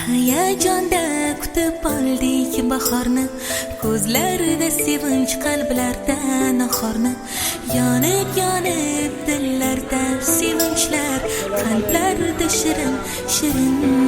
Hayajonda kutib oldik bahorni, ko'zlarida sevinch, qalblarda nahorni. Yonib yonib dillarda sevinchlar, qalblarda shirin shirin